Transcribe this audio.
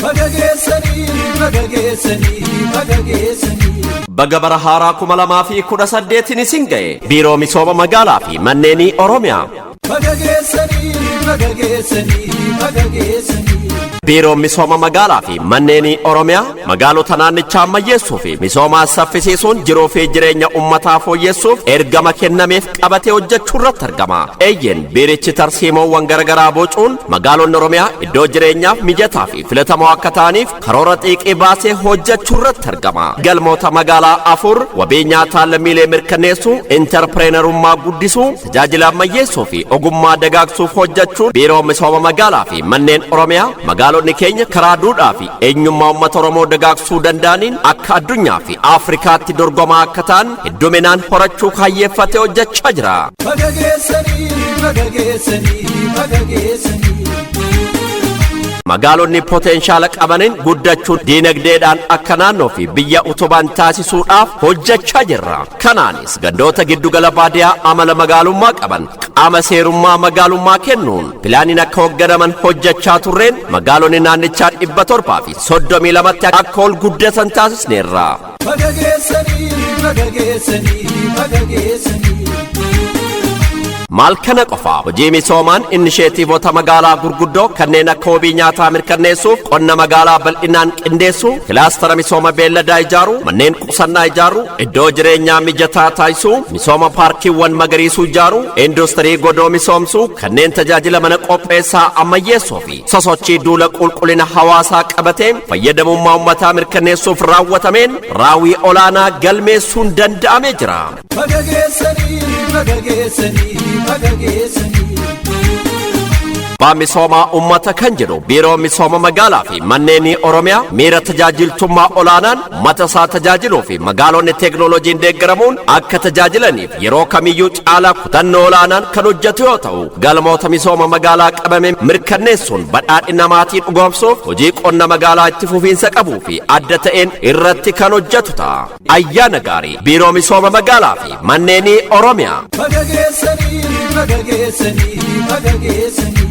Baga geessanii, baga geessanii, baga geessanii. Baga bara haaraa 2018n isin ga'e. Biiroo Misooma Magaalaa fi Manneenii Oromiyaa. Baga geessanii, baga geessanii, baga geessanii. Biiroon Misooma Magaalaa fi Manneenii Oromiyaa magaalota naannichaa ammayyeessuu fi misoomaa saffisiisuun jiruu fi jireenya uummataa fooyyessuuf ergama kennameef qabatee hojjechuu irratti argama. Eeyyeen, biirichi tarsiimoowwan garaagaraa bocuun magaalonni Oromiyaa iddoo jireenyaaf mijataa fi filatamoo akka ta'aniif karoora xiiqii baasee hojjechuu irratti argama. Galmoota magaalaa afur: wabii nyaataa lammiilee mirkaneessuu, intarpireenarummaa guddisuu, tajaajila ammayyeessuu fi ogummaa dagaagsuuf hojjechuun Biiroo Misooma Magaalaa fi Manneen Oromiyaa magaalonni keenya karaa duudhaa fi eenyummaa uummata Oromoo dagaagsuu danda'aniin akka addunyaa fi Afrikaatti dorgomaa akka ta'an hedduminaan horachuu kaayyeeffatee hojjechaa jira. Baga geessanii, baga geessanii, baga geessanii. Magaalonni potenshaala qabaniin guddachuun diinagdeedhaan akka naannoo fi biyya utubaan taasisuudhaaf hojjechaa jirra. Kanaanis gandoota giddugala baadiyaa amala magaalummaa qaban qaama seerummaa magaalummaa kennuun pilaaniin akka hoogganaman hojjechaa turreen magaalonni naannichaa 732tti akka ol guddatan taasisneerra. Baga geessanii, baga geessanii, baga geessanii. Maal kana qofa, hojii misoomaan inisheetiivota magaalaa gurguddoo kanneen akka wabii nyaataa mirkaneessuuf qonna magaalaa bal'inaan qindeessuu, kilaastara misooma beelladaa ijaaruu, manneen qusannaa ijaaruu, iddoo jireenyaa mijataa taasisuu, misooma paarkiiwwan magariisuu ijaaruu, industirii godoo misoomsuu, kanneen tajaajila mana qopheessaa ammayyeessuu fi sosochii duula qulqullina hawaasaa qabatee fayyadamummaa uummataa mirkaneessuuf raawwatameen raawwii olaanaa galmeessuun danda'amee jira. Baga geessanii, baga geessanii, baga geessanii. Abbaa misoomaa uummata kan jedhu Biiroo Misooma Magaalaa fi Manneenii Oromiyaa miira tajaajiltummaa olaanaan uummata isaa tajaajiluu fi magaalonni teeknooloojiin deeggaramuun akka tajaajilaniif yeroo kamiyyuu caalaa kutannoo olaanaan kan hojjetu yoo ta'u, galmoota misooma magaalaa qabame mirkaneessuun badhaadhina maatii dhugoomsuuf hojii qonna magaalaa itti fufiinsa qabuu fi adda ta'een irratti kan hojjetu ta'a. Ayyaana gaarii, Biiroo Misooma Magaalaa fi Manneenii Oromiyaa. Baga geessanii, baga geessanii, baga geessanii.